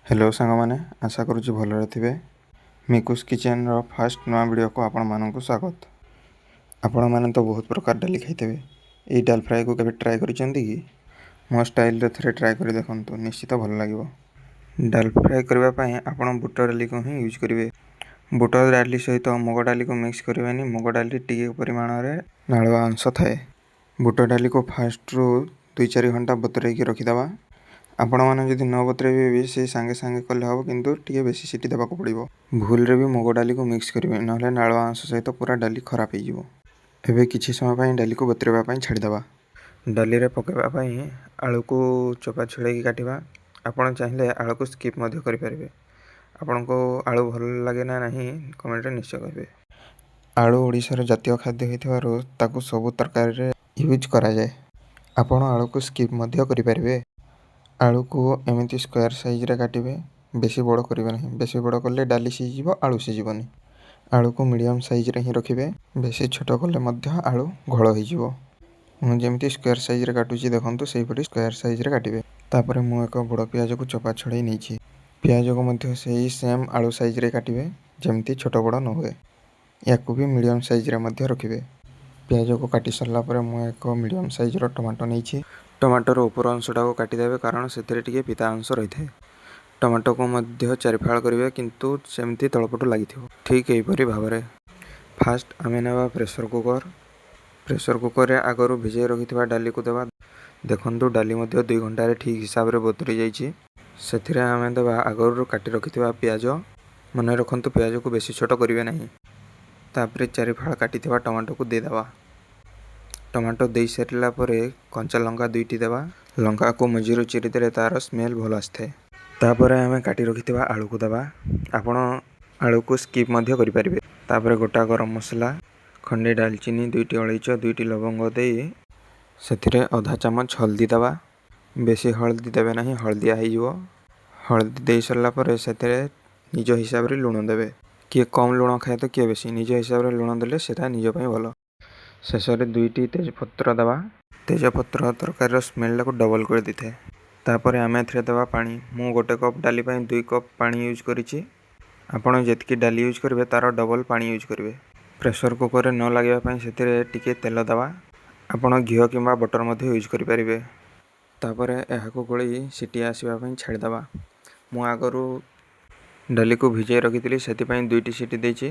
Hello ସାଙ୍ଗମାନେ, ଆଶା କରୁଛି ଭଲରେ ଥିବେ। ମିକୁସ୍ କିଚେନ୍ର ଫାଷ୍ଟ ନୂଆ ଭିଡ଼ିଓକୁ ଆପଣମାନଙ୍କୁ ସ୍ୱାଗତ। ଆପଣମାନେ ତ ବହୁତ ପ୍ରକାର ଡାଲି ଖାଇଥିବେ। ଏଇ ଡାଲ ଫ୍ରାଏକୁ କେବେ ଟ୍ରାଏ କରିଛନ୍ତି କି? ମୋ ଷ୍ଟାଇଲରେ ଥରେ ଟ୍ରାଏ କରି ଦେଖନ୍ତୁ, ନିଶ୍ଚିତ ଭଲ ଲାଗିବ। ଡାଲ ଫ୍ରାଏ କରିବା ପାଇଁ ଆପଣ ବୁଟ ଡାଲିକୁ ହିଁ ୟୁଜ୍ କରିବେ। ବୁଟ ଡାଲି ସହିତ ମୁଗ ଡାଲିକୁ ମିକ୍ସ କରିବେନି। ମୁଗ ଡାଲି ଟିକେ ପରିମାଣରେ ନାଳୁଆ ଅଂଶ ଥାଏ। ବୁଟ ଡାଲିକୁ ଫାଷ୍ଟରୁ 2-4 ଘଣ୍ଟା ବତୁରେଇକି ରଖିଦେବା। ଆପଣମାନେ ଯଦି ନ ବତୁରେଇବେ ବି, ସେ ସାଙ୍ଗେ ସାଙ୍ଗେ କଲେ ହେବ, କିନ୍ତୁ ଟିକେ ବେଶୀ ସିଟି ଦେବାକୁ ପଡ଼ିବ। ଭୁଲରେ ବି ମୁଗ ଡାଲିକୁ ମିକ୍ସ କରିବେ, ନହେଲେ ନାଳୁଆ ଅଂଶ ସହିତ ପୁରା ଡାଲି ଖରାପ ହେଇଯିବ। ଏବେ କିଛି ସମୟ ପାଇଁ ଡାଲିକୁ ବତୁରେଇବା ପାଇଁ ଛାଡ଼ିଦେବା। ଡାଲିରେ ପକାଇବା ପାଇଁ ଆଳୁକୁ ଚୋପା ଛଡ଼େଇକି କାଟିବା। ଆପଣ ଚାହିଁଲେ ଆଳୁକୁ ସ୍କିପ୍ ମଧ୍ୟ କରିପାରିବେ। ଆପଣଙ୍କୁ ଆଳୁ ଭଲ ଲାଗେ ନା ନାହିଁ, କମେଣ୍ଟରେ ନିଶ୍ଚୟ କହିବେ। ଆଳୁ ଓଡ଼ିଶାର ଜାତୀୟ ଖାଦ୍ୟ ହୋଇଥିବାରୁ ତାକୁ ସବୁ ତରକାରୀରେ ୟୁଜ୍ କରାଯାଏ। ଆପଣ ଆଳୁକୁ ସ୍କିପ୍ ମଧ୍ୟ କରିପାରିବେ। ଆଳୁକୁ ଏମିତି ସ୍କୋୟାର ସାଇଜରେ କାଟିବେ, ବେଶୀ ବଡ଼ କରିବେ ନାହିଁ। ବେଶୀ ବଡ଼ କଲେ ଡାଲି ସିଝିଯିବ, ଆଳୁ ସିଝିବନି। ଆଳୁକୁ ମିଡ଼ିୟମ୍ ସାଇଜରେ ହିଁ ରଖିବେ। ବେଶୀ ଛୋଟ କଲେ ମଧ୍ୟ ଆଳୁ ଘୋଳ ହେଇଯିବ। ମୁଁ ଯେମିତି ସ୍କୋୟାର ସାଇଜରେ କାଟୁଛି ଦେଖନ୍ତୁ, ସେହିପରି ସ୍କୋୟାର ସାଇଜରେ କାଟିବେ। ତାପରେ ମୁଁ ଏକ ବଡ଼ ପିଆଜକୁ ଚୋପା ଛଡ଼େଇ ନେଇଛି। ପିଆଜକୁ ମଧ୍ୟ ସେଇ ସେମ୍ ଆଳୁ ସାଇଜରେ କାଟିବେ, ଯେମିତି ଛୋଟ ବଡ଼ ନ ହୁଏ। ୟାକୁ ବି ମିଡ଼ିୟମ୍ ସାଇଜରେ ମଧ୍ୟ ରଖିବେ। ପିଆଜକୁ କାଟି ସାରିଲା ପରେ ମୁଁ ଏକ ମିଡ଼ିୟମ୍ ସାଇଜର ଟମାଟୋ ନେଇଛି। ଟମାଟୋର ଉପର ଅଂଶଟାକୁ କାଟିଦେବେ, କାରଣ ସେଥିରେ ଟିକେ ପିତା ଅଂଶ ରହିଥାଏ। ଟମାଟୋକୁ ମଧ୍ୟ ଚାରିଫାଳ କରିବେ, କିନ୍ତୁ ସେମିତି ତଳପଟୁ ଲାଗିଥିବ, ଠିକ୍ ଏହିପରି ଭାବରେ। ଫାଷ୍ଟ ଆମେ ନେବା ପ୍ରେସର କୁକର। ପ୍ରେସର କୁକରରେ ଆଗରୁ ଭିଜାଇ ରଖିଥିବା ଡାଲିକୁ ଦେବା। ଦେଖନ୍ତୁ, ଡାଲି ମଧ୍ୟ 2 ଘଣ୍ଟାରେ ଠିକ୍ ହିସାବରେ ବତୁରି ଯାଇଛି। ସେଥିରେ ଆମେ ଦେବା ଆଗରୁ କାଟି ରଖିଥିବା ପିଆଜ। ମନେ ରଖନ୍ତୁ, ପିଆଜକୁ ବେଶୀ ଛୋଟ କରିବେ ନାହିଁ। ତାପରେ ଚାରିଫାଳ କାଟିଥିବା ଟମାଟୋକୁ ଦେଇଦେବା। ଟମାଟୋ ଦେଇସାରିଲା ପରେ କଞ୍ଚା ଲଙ୍କା ଦୁଇଟି ଦେବା। ଲଙ୍କାକୁ ମଝିରୁ ଚିରିଦେଲେ ତା'ର ସ୍ମେଲ୍ ଭଲ ଆସିଥାଏ। ତାପରେ ଆମେ କାଟି ରଖିଥିବା ଆଳୁକୁ ଦେବା। ଆପଣ ଆଳୁକୁ ସ୍କିପ୍ ମଧ୍ୟ କରିପାରିବେ। ତାପରେ ଗୋଟା ଗରମ ମସଲା, ଖଣ୍ଡେ ଡାଲଚିନି, ଦୁଇଟି ଅଳେଇଚ, ଦୁଇଟି ଲବଙ୍ଗ ଦେଇ ସେଥିରେ ଅଧା ଚାମଚ ହଳଦୀ ଦେବା। ବେଶୀ ହଳଦୀ ଦେବେ ନାହିଁ, ହଳଦିଆ ହେଇଯିବ। ହଳଦୀ ଦେଇ ସାରିଲା ପରେ ସେଥିରେ ନିଜ ହିସାବରେ ଲୁଣ ଦେବେ। କିଏ କମ୍ ଲୁଣ ଖାଏ ତ କିଏ ବେଶୀ। ନିଜ ହିସାବରେ ଲୁଣ ଦେଲେ ସେଇଟା ନିଜ ପାଇଁ ଭଲ। ଶେଷରେ ଦୁଇଟି ତେଜପତ୍ର ଦେବା। ତେଜପତ୍ର ତରକାରୀର ସ୍ମେଲଟାକୁ ଡବଲ୍ କରିଦେଇଥାଏ। ତାପରେ ଆମେ ଏଥିରେ ଦେବା ପାଣି। ମୁଁ 1 କପ୍ ଡାଲି ପାଇଁ 2 କପ୍ ପାଣି ୟୁଜ୍ କରିଛି। ଆପଣ ଯେତିକି ଡାଲି ୟୁଜ୍ କରିବେ, ତା'ର ଡବଲ୍ ପାଣି ୟୁଜ୍ କରିବେ। ପ୍ରେସର କୁକରରେ ନ ଲାଗିବା ପାଇଁ ସେଥିରେ ଟିକେ ତେଲ ଦେବା। ଆପଣ ଘିଅ କିମ୍ବା ବଟର୍ ମଧ୍ୟ ୟୁଜ୍ କରିପାରିବେ। ତାପରେ ଏହାକୁ ଗୋଳେଇ ସିଟି ଆସିବା ପାଇଁ ଛାଡ଼ିଦେବା। ମୁଁ ଆଗରୁ ଡାଲିକୁ ଭିଜାଇ ରଖିଥିଲି, ସେଥିପାଇଁ ଦୁଇଟି ସିଟି ଦେଇଛି।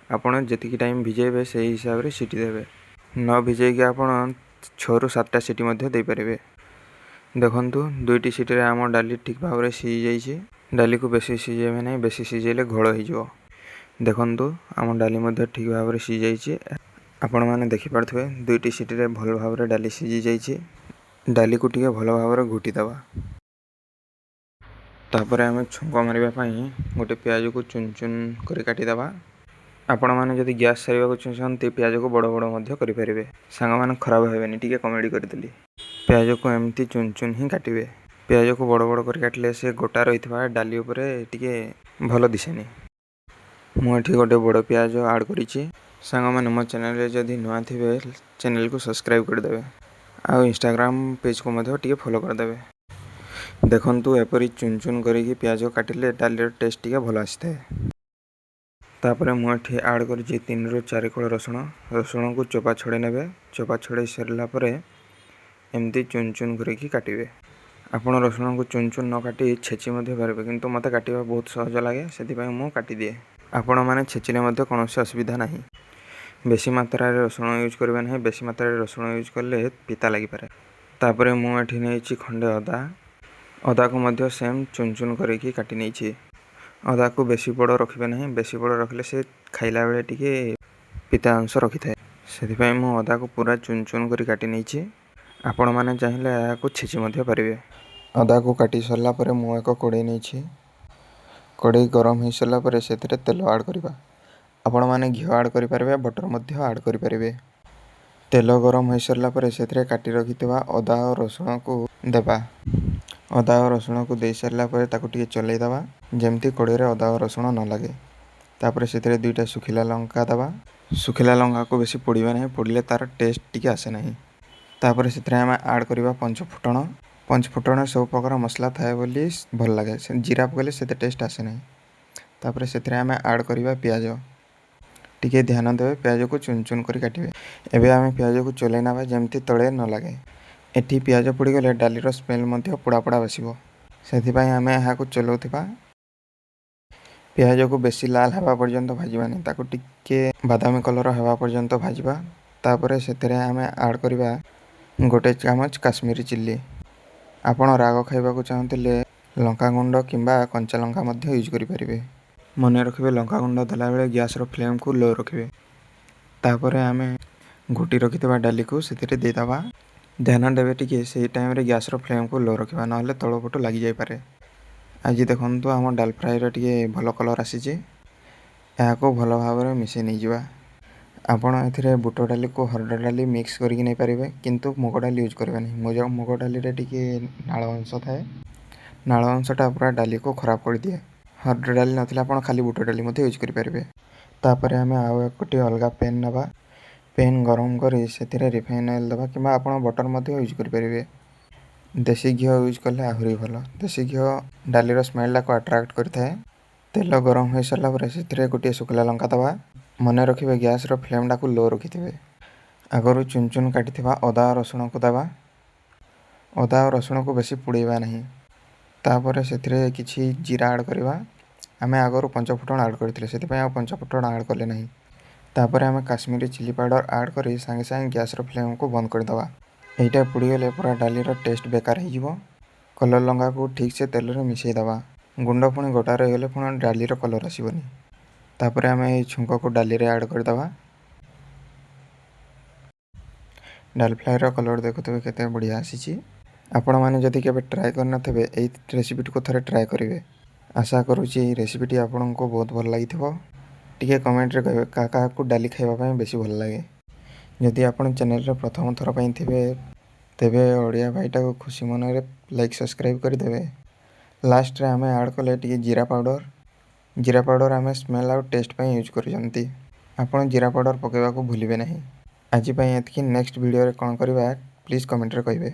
ଆପଣ ଯେତିକି ଟାଇମ୍ ଭିଜାଇବେ, ସେଇ ହିସାବରେ ସିଟି ଦେବେ। ନ ଭିଜାଇକି ଆପଣ 6ରୁ 7ଟା ସିଟି ମଧ୍ୟ ଦେଇପାରିବେ। ଦେଖନ୍ତୁ, ଦୁଇଟି ସିଟିରେ ଆମ ଡାଲି ଠିକ୍ ଭାବରେ ସିଝି ଯାଇଛି। ଡାଲିକୁ ବେଶୀ ସିଝାଇବେ ନାହିଁ, ବେଶୀ ସିଝାଇଲେ ଘୋଳ ହେଇଯିବ। ଦେଖନ୍ତୁ, ଆମ ଡାଲି ମଧ୍ୟ ଠିକ୍ ଭାବରେ ସିଝି ଯାଇଛି। ଆପଣମାନେ ଦେଖିପାରୁଥିବେ, ଦୁଇଟି ସିଟିରେ ଭଲ ଭାବରେ ଡାଲି ସିଝି ଯାଇଛି। ଡାଲିକୁ ଟିକେ ଭଲ ଭାବରେ ଘୋଟି ଦେବା। ତାପରେ ଆମେ ଛୁଙ୍କ ମାରିବା ପାଇଁ ଗୋଟେ ପିଆଜକୁ ଚୁନ ଚୁନ କରି କାଟିଦେବା। ଆପଣମାନେ ଯଦି ଗ୍ୟାସ୍ ସାରିବାକୁ ଚାହୁଁଛନ୍ତି, ପିଆଜକୁ ବଡ଼ ବଡ଼ ମଧ୍ୟ କରିପାରିବେ। ସାଙ୍ଗମାନେ, ଖରାପ ଭାବିବେନି, ଟିକେ କମେଡ଼ି କରିଦେଲି। ପିଆଜକୁ ଏମିତି ଚୁନ ଚୁନ ହିଁ କାଟିବେ। ପିଆଜକୁ ବଡ଼ ବଡ଼ କରି କାଟିଲେ ସେ ଗୋଟା ରହିଥିବା ଡାଲି ଉପରେ ଟିକେ ଭଲ ଦିଶେନି। ମୁଁ ଏଠି ଗୋଟେ ବଡ଼ ପିଆଜ ଆଡ଼୍ କରିଛି। ସାଙ୍ଗମାନେ, ମୋ ଚ୍ୟାନେଲରେ ଯଦି ନୂଆ ଥିବେ, ଚ୍ୟାନେଲକୁ ସବସ୍କ୍ରାଇବ୍ କରିଦେବେ ଆଉ ଇନଷ୍ଟାଗ୍ରାମ ପେଜକୁ ମଧ୍ୟ ଟିକେ ଫଲୋ କରିଦେବେ। ଦେଖନ୍ତୁ, ଏପରି ଚୁନ ଚୁନ କରିକି ପିଆଜ କାଟିଲେ ଡାଲିର ଟେଷ୍ଟ ଟିକେ ଭଲ ଆସିଥାଏ। ତାପରେ ମୁଁ ଏଠି ଆଡ଼୍ କରିଛି 3ରୁ 4 କୋଳ ରସୁଣ। ରସୁଣକୁ ଚୋପା ଛଡ଼େଇ ନେବେ। ଚୋପା ଛଡ଼େଇ ସାରିଲା ପରେ ଏମିତି ଚୁନ ଚୁନ କରିକି କାଟିବେ। ଆପଣ ରସୁଣକୁ ଚୁନ ଚୁନ ନ କାଟି ଛେଚି ମଧ୍ୟ ପାରିବେ, କିନ୍ତୁ ମୋତେ କାଟିବା ବହୁତ ସହଜ ଲାଗେ, ସେଥିପାଇଁ ମୁଁ କାଟିଦିଏ। ଆପଣମାନେ ଛେଚିଲେ ମଧ୍ୟ କୌଣସି ଅସୁବିଧା ନାହିଁ। ବେଶୀ ମାତ୍ରାରେ ରସୁଣ ୟୁଜ୍ କରିବେ ନାହିଁ। ବେଶୀ ମାତ୍ରାରେ ରସୁଣ ୟୁଜ୍ କଲେ ପିତା ଲାଗିପାରେ। ତାପରେ ମୁଁ ଏଠି ନେଇଛି ଖଣ୍ଡେ ଅଦା। ଅଦାକୁ ମଧ୍ୟ ସେମ୍ ଚୁନ ଚୁନ କରିକି କାଟି ନେଇଛି। ଅଦାକୁ ବେଶୀ ବଡ଼ ରଖିବେ ନାହିଁ। ବେଶୀ ବଡ଼ ରଖିଲେ ସେ ଖାଇଲା ବେଳେ ଟିକେ ପିତା ଅଂଶ ରଖିଥାଏ। ସେଥିପାଇଁ ମୁଁ ଅଦାକୁ ପୁରା ଚୁନ ଚୁନ କରି କାଟି ନେଇଛି। ଆପଣମାନେ ଚାହିଁଲେ ଏହାକୁ ଛେଚି ମଧ୍ୟ ପାରିବେ। ଅଦାକୁ କାଟି ସାରିଲା ପରେ ମୁଁ ଏକ କଡ଼େଇ ନେଇଛି। କଡ଼େଇ ଗରମ ହୋଇସାରିଲା ପରେ ସେଥିରେ ତେଲ ଆଡ଼୍ କରିବା। ଆପଣମାନେ ଘିଅ ଆଡ଼୍ କରିପାରିବେ, ବଟର୍ ମଧ୍ୟ ଆଡ଼୍ କରିପାରିବେ। ତେଲ ଗରମ ହୋଇସାରିଲା ପରେ ସେଥିରେ କାଟି ରଖିଥିବା ଅଦା ଓ ରସୁଣକୁ ଦେବା। ଅଦା ଓ ରସୁଣକୁ ଦେଇସାରିଲା ପରେ ତାକୁ ଟିକେ ଚଲେଇ ଦେବା, ଯେମିତି କଡ଼େଇରେ ଅଦା ଓ ରସୁଣ ନ ଲାଗେ। ତାପରେ ସେଥିରେ ଦୁଇଟା ଶୁଖିଲା ଲଙ୍କା ଦେବା। ଶୁଖିଲା ଲଙ୍କାକୁ ବେଶୀ ପୋଡ଼ିବେ ନାହିଁ, ପୋଡ଼ିଲେ ତା'ର ଟେଷ୍ଟ ଟିକେ ଆସେ ନାହିଁ। ତାପରେ ସେଥିରେ ଆମେ ଆଡ଼୍ କରିବା ପଞ୍ଚ ଫୁଟଣ। ପଞ୍ଚଫୁଟଣରେ ସବୁ ପ୍ରକାର ମସଲା ଥାଏ ବୋଲି ଭଲ ଲାଗେ। ଜିରା ପକାଇଲେ ସେତେ ଟେଷ୍ଟ ଆସେ ନାହିଁ। ତାପରେ ସେଥିରେ ଆମେ ଆଡ଼୍ କରିବା ପିଆଜ। ଟିକେ ଧ୍ୟାନ ଦେବେ, ପିଆଜକୁ ଚୁନ ଚୁନ କରି କାଟିବେ। ଏବେ ଆମେ ପିଆଜକୁ ଚଲେଇ ନେବା, ଯେମିତି ତଳେ ନ ଲାଗେ। ଏଠି ପିଆଜ ପୋଡ଼ିଗଲେ ଡାଲିର ସ୍ମେଲ୍ ମଧ୍ୟ ପୋଡ଼ା ପୋଡ଼ା ବାସିବ। ସେଥିପାଇଁ ଆମେ ଏହାକୁ ଚଲାଉଥିବା। ପିଆଜକୁ ବେଶୀ ଲାଲ ହେବା ପର୍ଯ୍ୟନ୍ତ ଭାଜିବାନି, ତାକୁ ଟିକେ ବାଦାମୀ କଲର୍ ହେବା ପର୍ଯ୍ୟନ୍ତ ଭାଜିବା। ତାପରେ ସେଥିରେ ଆମେ ଆଡ଼୍ କରିବା 1 ଚାମଚ କାଶ୍ମୀରୀ ଚିଲ୍ଲି। ଆପଣ ରାଗ ଖାଇବାକୁ ଚାହୁଁଥିଲେ ଲଙ୍କା ଗୁଣ୍ଡ କିମ୍ବା କଞ୍ଚା ଲଙ୍କା ମଧ୍ୟ ୟୁଜ୍ କରିପାରିବେ। ମନେ ରଖିବେ, ଲଙ୍କା ଗୁଣ୍ଡ ଦେଲାବେଳେ ଗ୍ୟାସ୍ର ଫ୍ଲେମ୍କୁ ଲୋ ରଖିବେ। ତାପରେ ଆମେ ଘୋଟି ରଖିଥିବା ଡାଲିକୁ ସେଥିରେ ଦେଇଦେବା। ଧ୍ୟାନ ଦେବେ ଟିକେ, ସେଇ ଟାଇମ୍ରେ ଗ୍ୟାସ୍ର ଫ୍ଲେମ୍କୁ ଲୋ ରଖିବା, ନହେଲେ ତଳ ପଟୁ ଲାଗିଯାଇପାରେ। ଆଜି ଦେଖନ୍ତୁ, ଆମ ଡାଲ ଫ୍ରାଏର ଟିକେ ଭଲ କଲର୍ ଆସିଛି। ଏହାକୁ ଭଲ ଭାବରେ ମିଶାଇ ନେଇଯିବା। ଆପଣ ଏଥିରେ ବୁଟ ଡାଲିକୁ ହରଡ଼ ଡାଲି ମିକ୍ସ କରିକି ନେଇପାରିବେ, କିନ୍ତୁ ମୁଗ ଡାଲି ୟୁଜ୍ କରିବେ ନାହିଁ। ମୁଗ ଡାଲିରେ ଟିକେ ନାଳ ଅଂଶ ଥାଏ। ନାଳ ଅଂଶଟା ପୁରା ଡାଲିକୁ ଖରାପ କରିଦିଏ। ହରଡ଼ ଡାଲି ନଥିଲେ ଆପଣ ଖାଲି ବୁଟ ଡାଲି ମଧ୍ୟ ୟୁଜ୍ କରିପାରିବେ। ତାପରେ ଆମେ ଆଉ ଗୋଟିଏ ଅଲଗା ପେନ୍ ନେବା। ପେନ୍ ଗରମ କରି ସେଥିରେ ରିଫାଇନ୍ ଅଏଲ୍ ଦେବା କିମ୍ବା ଆପଣ ବଟର୍ ମଧ୍ୟ ୟୁଜ୍ କରିପାରିବେ। ଦେଶୀ ଘିଅ ୟୁଜ୍ କଲେ ଆହୁରି ଭଲ। ଦେଶୀ ଘିଅ ଡାଲିର ସ୍ମେଲ୍ଟାକୁ ଆଟ୍ରାକ୍ଟ କରିଥାଏ। ତେଲ ଗରମ ହୋଇସାରିଲା ପରେ ସେଥିରେ ଗୋଟିଏ ଶୁଖିଲା ଲଙ୍କା ଦେବା। ମନେ ରଖିବେ, ଗ୍ୟାସ୍ର ଫ୍ଲେମ୍ଟାକୁ ଲୋ ରଖିଥିବେ। ଆଗରୁ ଚୁନ ଚୁନ କାଟିଥିବା ଅଦା ରସୁଣକୁ ଦେବା। ଅଦା ଆଉ ରସୁଣକୁ ବେଶୀ ପୋଡ଼େଇବା ନାହିଁ। ତାପରେ ସେଥିରେ କିଛି ଜିରା ଆଡ଼୍ କରିବା। ଆମେ ଆଗରୁ ପଞ୍ଚଫୁଟଣ ଆଡ଼୍ କରିଥିଲେ, ସେଥିପାଇଁ ଆଉ ପଞ୍ଚଫୁଟଣ ଆଡ଼୍ କଲେ ନାହିଁ। ତାପରେ ଆମେ କାଶ୍ମୀରୀ ଚିଲି ପାଉଡ଼ର ଆଡ଼୍ କରି ସାଙ୍ଗେ ସାଙ୍ଗେ ଗ୍ୟାସ୍ର ଫ୍ଲେମ୍କୁ ବନ୍ଦ କରିଦେବା। ଏଇଟା ପୋଡ଼ିଗଲେ ପୁରା ଡାଲିର ଟେଷ୍ଟ ବେକାର ହେଇଯିବ। କଲର୍ ଲଙ୍କାକୁ ଠିକ୍ସେ ତେଲରେ ମିଶାଇ ଦେବା। ଗୁଣ୍ଡ ପୁଣି ଗୋଟା ରହିଗଲେ ପୁଣି ଡାଲିର କଲର୍ ଆସିବନି। ତାପରେ ଆମେ ଏଇ ଛୁଙ୍କକୁ ଡାଲିରେ ଆଡ଼୍ କରିଦେବା। ଡାଲ ଫ୍ରାଏର କଲର୍ ଦେଖୁଥିବେ, କେତେ ବଢ଼ିଆ ଆସିଛି। ଆପଣମାନେ ଯଦି କେବେ ଟ୍ରାଏ କରିନଥିବେ, ଏଇ ରେସିପିଟିକୁ ଥରେ ଟ୍ରାଏ କରିବେ। ଆଶା କରୁଛି ଏଇ ରେସିପିଟି ଆପଣଙ୍କୁ ବହୁତ ଭଲ ଲାଗିଥିବ। ଟିକେ କମେଣ୍ଟରେ କହିବେ, କାହା କାହାକୁ ଡାଲି ଖାଇବା ପାଇଁ ବେଶୀ ଭଲ ଲାଗେ। ଯଦି ଆପଣ ଚ୍ୟାନେଲରେ ପ୍ରଥମ ଥର ପାଇଁ ଥିବେ, ତେବେ ଓଡ଼ିଆ ଭାଇଟାକୁ ଖୁସି ମନରେ ଲାଇକ୍, ସବସ୍କ୍ରାଇବ୍ କରିଦେବେ। ଲାଷ୍ଟରେ ଆମେ ଆଡ଼୍ କଲେ ଟିକେ ଜିରା ପାଉଡ଼ର। ଜିରା ପାଉଡ଼ର ଆମେ ସ୍ମେଲ୍ ଆଉ ଟେଷ୍ଟ ପାଇଁ ୟୁଜ୍ କରିଛନ୍ତି। ଆପଣ ଜିରା ପାଉଡ଼ର ପକାଇବାକୁ ଭୁଲିବେ ନାହିଁ। ଆଜି ପାଇଁ ଏତିକି। ନେକ୍ସଟ ଭିଡ଼ିଓରେ କ'ଣ କରିବା, ପ୍ଲିଜ୍ କମେଣ୍ଟରେ କହିବେ।